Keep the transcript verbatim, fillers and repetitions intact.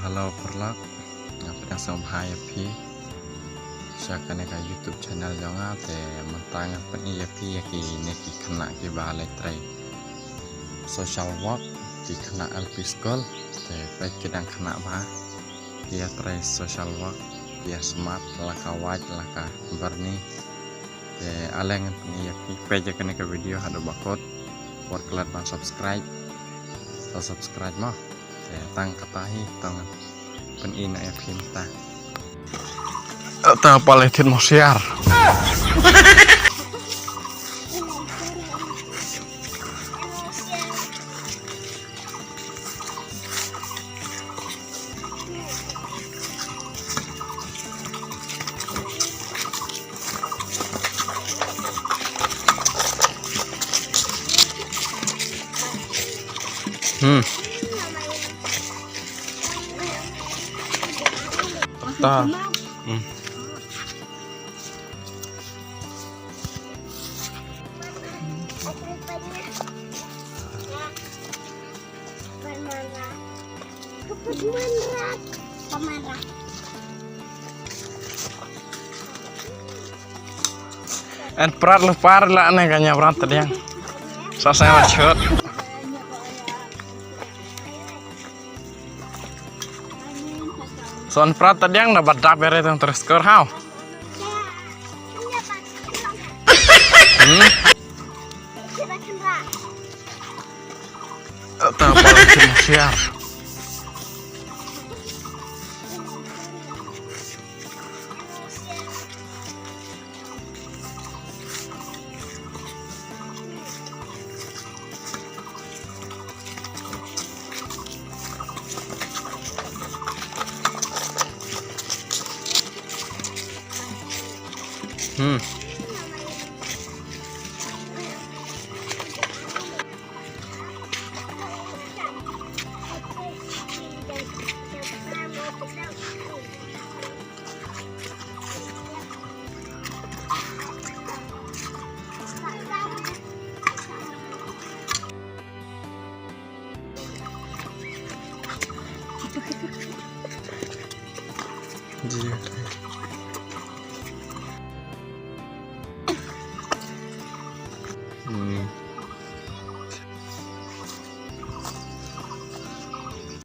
Hello paralok, nga pdiang sngewbha ïa phi sha kane ka YouTube channel jong nga. Te mynta ngan pyni ïa phi ïa kine ki khynnah kiba la trei social work, ki khynnah L P school. Te peit ki dang khynnah bha, ki ïa trei social work, ki ïa smat la ka Wait la ka Bernie. Te ale ngan pyni ïa phi, peit ïa kane ka video haduh ba kut. Wat klet ban subscribe, to subscribe mo. Te tang kata hi to ngan pyni noh ïa phi mynta. Ta pale thit mo siar. Hmm. Ta. Hmm. En prat lu par la ne kanya prat tadiang. Sa sa ma chot. Son prat tadiang na badap bere tang terus kor hau. Hmm? Ta pala kin siar. Hmm. Ji.